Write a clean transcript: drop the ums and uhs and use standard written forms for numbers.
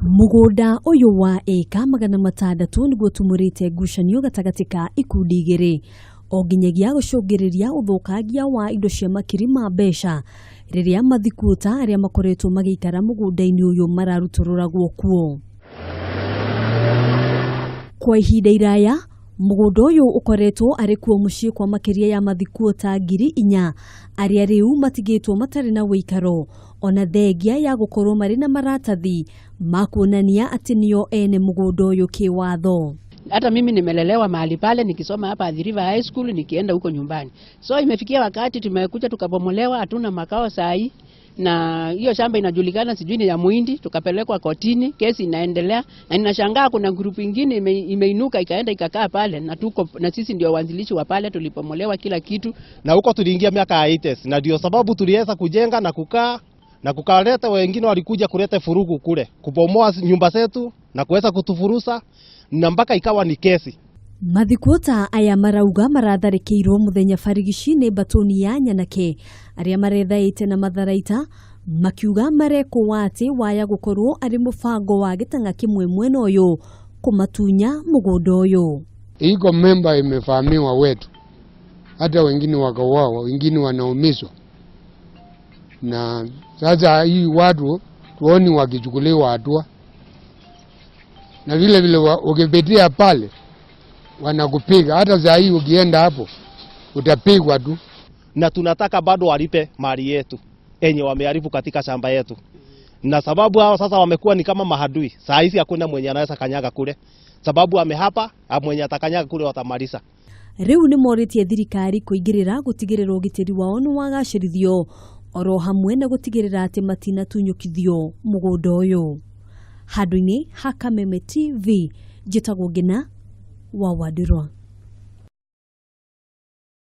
Mũgũnda ũyũ wa ĩka 600 nĩguo tumũrĩte ngucanio gatagatĩ ka ikundi igĩrĩ o nginyagia gũcũngĩrĩria ũthũkangia wa indo cia makiri ma mbeca rĩrĩa mathikuũta arĩa makoretwo magĩikara mũgũnda-inĩ ũyũ mararutũrũragwo kuo. Kwa ihinda iraya mũgũnda ũyũ ũkoretwo arĩ kuo mũciĩ kwa makĩria ya mathikuũta 4,000 arĩa rĩu matigĩtwo matarĩ na ũikaro ona thengia ya gũkorwo marĩ na maratathi ma kuonania atĩ nĩo ene mũgũnda ũyũ kĩwatho. Hata mimi nimelelewa mahali pale nikisoma hapa Athi River High School nikienda huko nyumbani. So imefikia wakati tumekuja tukabomolewa, hatuna makao saa hii, na hiyo shamba inajulikana, sijui ni ya Muhindi, tukapelekwa kotini, kesi inaendelea, na ninashangaa kuna group ingine imeinuka ikaenda ikakaa pale, na tuko na sisi ndio waanzilishi wa pale, tulipomolewa kila kitu. Na huko tuliingia miaka ya 80s na ndio sababu tuliweza kujenga na kukaa na kukaleta wengine walikuja kuleta furugu kule, kubomoa nyumba zetu na kuweza kutufurusa na mpaka ikawa ni kesi. Mathikuota aya marauga maratharĩkĩirwo mũthenya barigici nĩ mbatũni ya nyanake arĩa marethaĩte na matharaita makiuga marekwo atĩ waya gũkorwo arĩ mũbango wa gĩtang'a kĩmwe mwena ũyũ kũmatunya mũgũnda ũyũ. Iko memba imefahamiwa wetu, hata wengine wakauawa, wengine wanaumizwa, na sasa hii watu tuoni wakichukuliwa hatua, na vile vile ukipitia pale wanakupiga. Hata saa hii ukienda hapo utapigwa tu. Na tunataka bado walipe mali yetu enye wameharibu katika shamba yetu, na sababu hao sasa wamekuwa ni kama mahadui. Saa hizi hakuna mwenye anaweza kanyaga kule, sababu amehapa mwenye atakanyaga kule watamaliza. Rĩu nĩ morĩtie thirikari kũingĩrĩra gũtigĩrĩra ũgitĩri wao nĩ wagacĩrithio oro hamwe na gũtigĩrĩra atĩ matinatunyũkithio mũgũnda ũyũ. Handũ-inĩ ha Kameme TV, njĩtagwo Ngina wa Wandirwa.